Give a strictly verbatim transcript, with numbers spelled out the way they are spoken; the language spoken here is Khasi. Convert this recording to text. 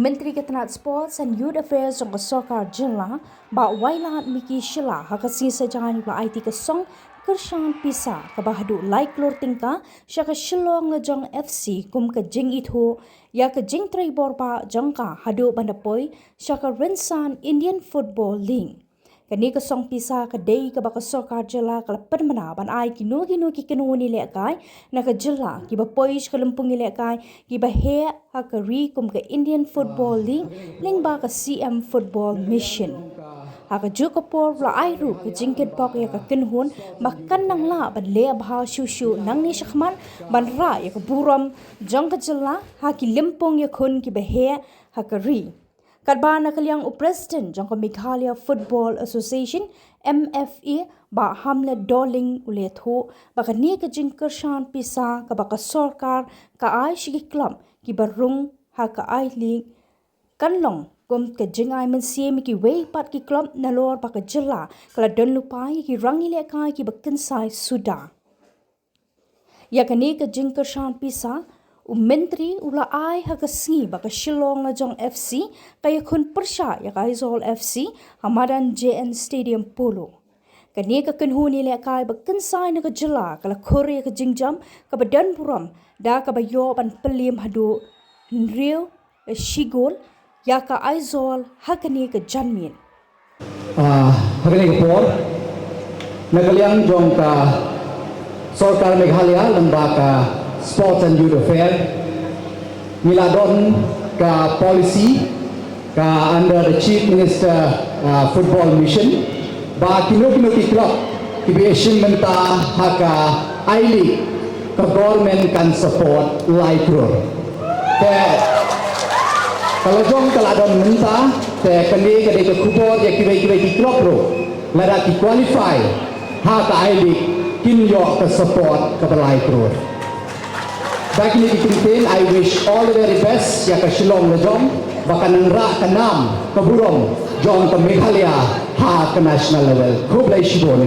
Myntri ka tnat Sports and Youth Affairs jong ka sorkar jylla, Bah Wailadmiki Shylla, ha ka sngi Saitjaiñ u la aiti ka song kyrshan pisa kaba haduh lai klur tyngka sha ka Shillong Lajong F C kum ka jingithuh ïa ka jingtrei bor bah jong ka haduh ban da poi sha ka rynsan Indian Football League. Kane ka song pisa ka dei kaba ka sorkar jylla ka la pynbna ban ai kino kino ki kynhun ïalehkai na ka jylla kiba poi sha ka lympung ïalehkai kiba heh ha ka ri kum ka Indian Football League lyngba ka C M Football Mission. Ha kajuh ka por u la ai ruh ka jingkyrpad ïa ka kynhun ba kan nang lah ban leh bha shuh shuh nangne shakhmat ban rah ïa ka burom jong ka jylla ha ki lympung ïakhun kiba heh ha ka ri. Katba na ka liang u President jong ka Meghalaya Football Association, M F A, Bah Hamlet Dohling u la ïathuh ba kane ka jingkyrshan pisa kaba ka sorkar ka ai sha ki club kiba rung ha ka I-League kan long kum ka jingai mynsiem ïa kiwei pat ki club nalor ba ka jylla ka la don lypa ïa ki rangïalehkai kiba kynsai suda. Ïa kane ka jingkyrshan pisa u Myntri u la ai ha ka sngi ba ka Shillong Lajong F C ka ïakhun pyrshah ïa ka Aizawl F C ha madan J N Stadium Polo. Kane ka kynhun ïalehkai ba kynsai na ka jylla ka la khur ïa ka jingjam kaba don burom da kaba ïoh ban pynliem haduh hynriew shi gol ïa ka Aizawl ha kane ka janmiet. Ah, ha kane ka por, na ka liang jong ka Sorkar Meghalaya lyngba ka Sports and Youth Affair, ngi la don ka policy ka under the Chief Minister, ah, Football Mission, ba kino kino ki club kiba ïashim bynta ha ka I-League, ka government kan support lai klur. Te ka la jong ka la don mynta, te kane ka dei ka khubor ïa kiwei kiwei ki club ruh, lada ki qualify ha ka I-League kin ïoh ka support kaba lai klur. Da kine ki kyntien, I wish all the very best ïa ka Shillong Lajong ba kan nang rah ka nam ka burom jong ka Meghalaya ha ka national level. Khublei shibun.